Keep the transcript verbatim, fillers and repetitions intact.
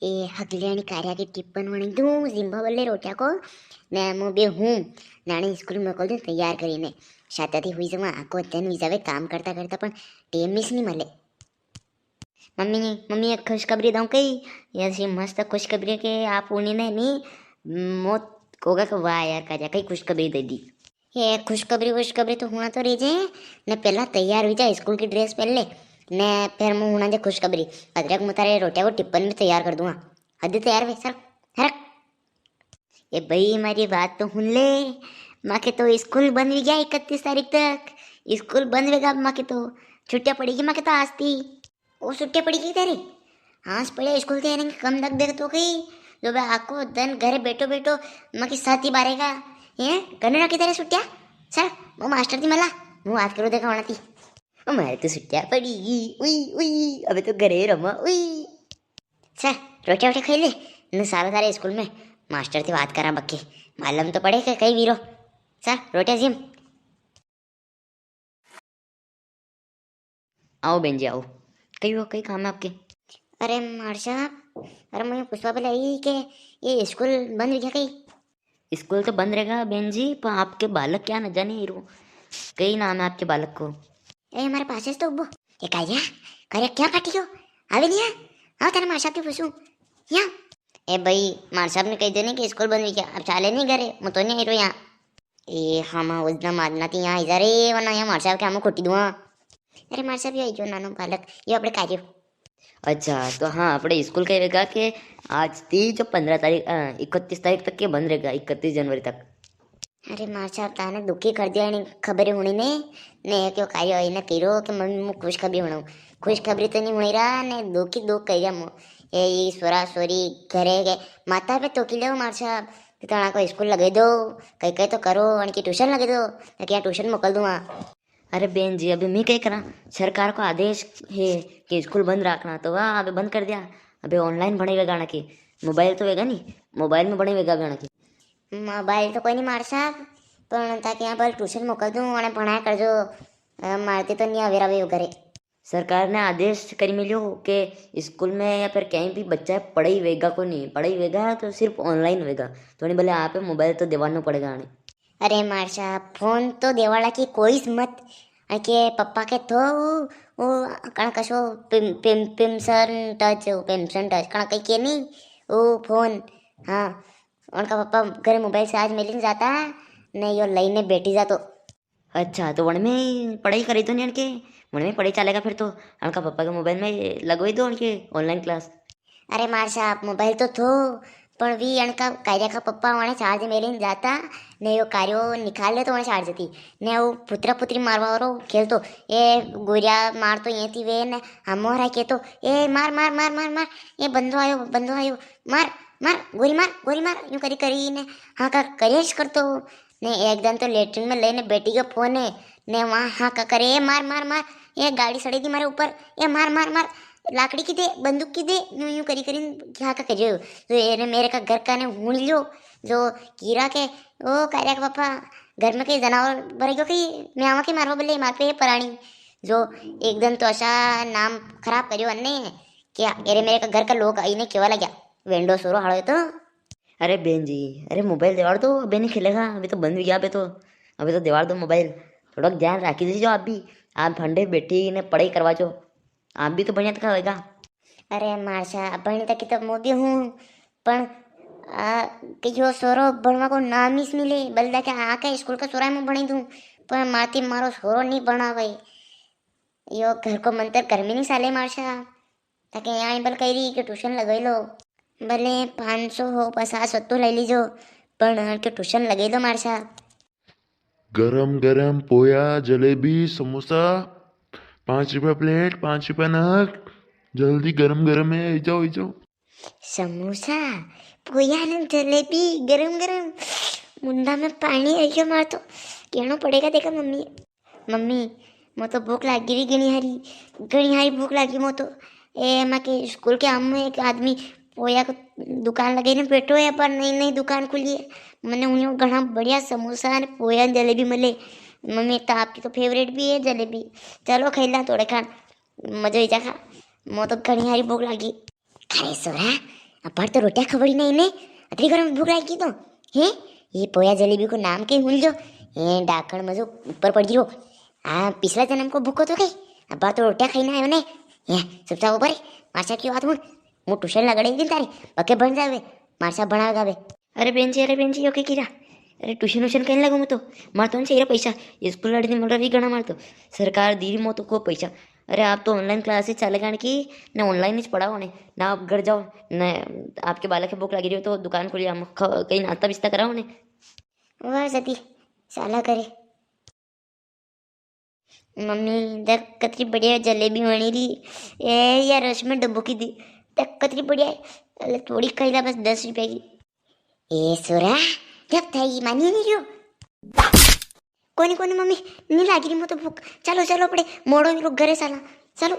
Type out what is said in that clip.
ए हगलियाणी कार्या की टिप्पण वणी दूं, जिम्बा बल्ले रोटिया को, ने मु बे हूँ, नाने स्कूल मोकल दूं तैयार करीने। शादी हुई जमा आको दिन हुई जावे काम करता करता, पण टेम मिस नी मले। मम्मी, मम्मी एक खुशखबरी दऊं कई? ऐसी मस्त खुशखबरी के आप उन्हीं ने नी मौत कोगा के वाह यार, काजा कई खुशखबरी दे दी। ये खुशखबरी, खुशखबरी तो हुणा तो रीजे, ने पहला तैयार हुई जा, स्कूल की ड्रेस पहन ले, ने फिर मु हुणा जे खुशखबरी। अदरक मु तारे रोटिया को टिप्पण भी तैयार कर दूंगा। हद तैयार वे, सर, हरक। ए भाई, मारी बात तो हुन ले। माके तो स्कूल बंद हुई गया इकतीस तारीख तक। स्कूल बंद वेगा अब माके तो। छुट्टियां पड़ेगी माके तो आज ती। ओ, छुट्टियां पड़ी गई तेरी? हाँ, आज पड़े स्कूल ते, यानी कम लग देख तो कई। जो बे आको दन घरे बैठो बैठो माकी साथी बारेगा। हैं? कने रखी तेरे छुट्टियां? सर, वो मास्टर थी मला। मु बात करूँ देखा होना थी। ओ, मारे तो छुट्टियां पड़ी गई। उई, उई, अबे तो घरे रमा। उई। सर, रोटियां वोटियां खाई ले। ने साला तारे स्कूल में मास्टर थी बात करा बक्के। मालूम तो पड़े के कई वीरो। सर, रोटियां जिम। आओ बेन जी, आओ। कई हुआ, कई काम है आपके? अरे मार साहब, अरे मु पूछवा बोले आई के ये स्कूल बंद हुई गया कई? स्कूल तो बंद रहेगा बेन जी, पर आपके बालक क्या न जाने हीरो। कई नाम है आपके बालक को? ए, हमारे पास तो उबो। ए, काया, करे क्या काटी गयो? आवे नहीं है? आओ, तेरे मार साहब के पूछूं। या। ए भाई, मार साहब ने कही दे नी कि स्कूल बंद हुई गया, अब चाले नी घरे, मु तो नी आई रो यहाँ। ए, हाँ, माँ, उस दिन मारना थी यहाँ इधर, ए, वरना यहाँ मार साहब के हम खोटी दुआ। अरे मार साहब, यो आई गयो नानो बालक, यो अपने कार्यो। अच्छा, तो हाँ, अपने स्कूल कई वेगा के आज थी जो पन्द्रह तारीख, अ, इकतीस तारीख तक के बंद रहेगा, इकतीस जनवरी तक। अरे मार साहब, ताने दुखी कर दिया इनी खबर हुणी ने। ने क्यों कार्यो इने कही रो कि मम्मी मु खुशखबरी हुणाऊं। खुशखबरी तो नी हुणी रहा, ने दुखी दुख कही रहा मु। ए, ये सोरा सोरी घरे के माथा पे तोकी ले मार साहब। तो अणा को स्कूल लगे दो, कई कई तो करो, अणकी ट्यूशन लगे दो, ताकि यहाँ ट्यूशन मोकल दूंगा। अरे बेन जी, अबे मैं कई करा? सरकार को आदेश है कि स्कूल बंद रखना, तो वाह, अबे बंद कर दिया। अबे online पढ़ाई वेगा अणा की, मोबाइल तो वेगा नी, मोबाइल में पढ़ाई वेगा अबे अणा की। मोबाइल तो कोई नी मार साहब, पण ताकि यहाँ पर ट्यूशन मोकल दूं, अने पढ़ाया कर जो, अ, मारती तो नी आवेरा वे घरे। सरकार ने आदेश करी मिल्यो के स्कूल में या फिर कहीं भी बच्चा पढ़ाई वेगा को नी, पढ़ाई वेगा तो सिर्फ online वेगा। तो नी भले आप मोबाइल तो देवानो पड़ेगा अने। अरे मार साहब, फोन तो देवाला की कोई मत। अनके पप्पा के थो वो, वो कण कशो पिम-, पिम-, पिमसन टच, वो पिमसन टच, कण कई के नी, वो फोन। हाँ, उनका पप्पा घरे मोबाइल चार्ज मेली ने जाता, ने यो लई ने बैठी जातो। अच्छा, तो वण में पढ़ाई करी दो नी अनके, वण में पढ़ाई चालेगा फिर तो। अनका पप्पा के मोबाइल में लगवाई दो अनके online class। अरे मार साहब, मोबाइल तो थो, पण वी अनका कार्या का पप्पा वणे चार्ज मेली ने जाता, ने यो कार्यो निकाल लेतो वणे चार्ज थी, ने वो पुतरा पुतरी मारवा वारो खेलतो, ए गोरिया मारतो ये थी वे ने, हमोरा केतो, ए मार, मार, मार, मार, मार, ए बंदो आयो, बंदो आयो, मार, मार, गोरी मार, गोरी मार, यूं करी करी ने, हाँ का करेज करतो। ने एक दन तो लेटरिन में लई ने बैठी गयो फोन है, ने वहाँ हाँ का करे, "ए मार, मार, मार, ए गाड़ी सड़ेगी मारे ऊपर, ए मार, मार, मार, लाकड़ी की दे, बंदूक की दे", यूं, यूं करी, करी हाँ का करे। तो एरे मेरे का घर का ने हुण लियो, जो कीरा के, "ओ कार्या का पापा, घर में कई जनावर भर गयो कई, मैं आवा के मारवा बल्ले, मार पे पराणी।" जो एक दन तो असा नाम खराब करियो अन्ने, क्या एरे मेरे का घर का लोग आई ने केवा लग्या, "वेंडो सोरो हालो है तो।" अरे बेन जी, अरे मोबाइल देवाड़ दो, अबे नी खेलेगा, अबे तो बंद हुई गया, अबे तो, अबे तो देवाड़ दो मोबाइल। थोड़ा ध्यान राखी दीजो आप भी, आप फंडे बैठी ने पढ़ाई करवा जो, आप भी तो बढ़िया तका होएगा। अरे मार साहब, भणी तकी तो मु भी हूँ, पण आ, के यो सोरो भणवा को नाम ही नी ले, बल्दा के आके स्कूल का सोरा में भणी दूँ, पण माती मारो सोरो नी भणावे। यो घर को मंत्र घर में नी साले मार साहब। ताके यहाँ बल कह रही कि ट्यूशन लगाई लो, भले पाँच सौ हो, पचास हो तो ले लीजो, पण के ट्यूशन लगाई लो मार साहब। गरम गरम पोया, जलेबी, समोसा, पाँच रुपया प्लेट, पाँच रुपया नग, जल्दी गरम गरम है, आई जाओ, आई जाओ। समोसा, पोया ने जलेबी, गरम गरम। मुंडा में पाणी आई गयो मार तो। कहनो पड़ेगा देखा मम्मी। मम्मी, मो तो भूख लागी री घणी हारी, घणी हारी भूख लागी मो तो। ए, माके स्कूल के आम में एक आदमी पोया को दुकान लगाई ने बैठो है, पर नई नई दुकान खुली है। मने उन्हें घणा बढ़िया समोसा ने पोया ने जलेबी मिले। मम्मी, तो आपकी तो फेवरेट भी है जलेबी। चलो खाई ला थोड़े खान, मजो ही जा खा। मो तो घणी हारी भूख लागी। अरे सोरा, अबार तो रोटियां खवड़ी ने इने, अतरी गरम भूख लागी तो। हैं? ये पोया जलेबी को नाम कई हुन जो, हैं, डाकण मजो ऊपर पड़ गिरो। आ, पिछला जन्म को भूखो तो कई, अबार तो रोटियां खाई ने आयो ने। हैं, चुपचाप ऊपर, मारसा की बात हुन, मु ट्यूशन लगाड़े दिन तारे, पक्के बन जावे, मारसा बनावेगा बे। अरे बेन जी, अरे बेन जी, यो के किरा? अरे ट्यूशन व्यूशन कहीं लगू मैं तो, मार तो चाहिए पैसा, स्कूल वाले दिन मिल रहा घणा मार तो, सरकार दी रही मो तो को पैसा। अरे आप तो ऑनलाइन क्लासेस चाले गाने की, ने ऑनलाइन ही पढ़ाओ ने, ना आप घर जाओ, ने आपके बालक के भूख लगी रही हो तो दुकान खोली, हम ख-, कहीं नाश्ता बिस्ता कराओ ने। वाह सती, साला करे। मम्मी, देख कतरी बढ़िया जलेबी बनी रही। ए यार, रस में डुबकी दी। देख कतरी बढ़िया है। अरे थोड़ी खाई ला बस, दस रुपया की। ए सोरा, जब थाई मानी नहीं रहो। कोनी, कोनी मम्मी, नहीं लागी रही मो तो भूख। चलो, चलो, अपने मोड़ो ही लोग घरे साला। चलो।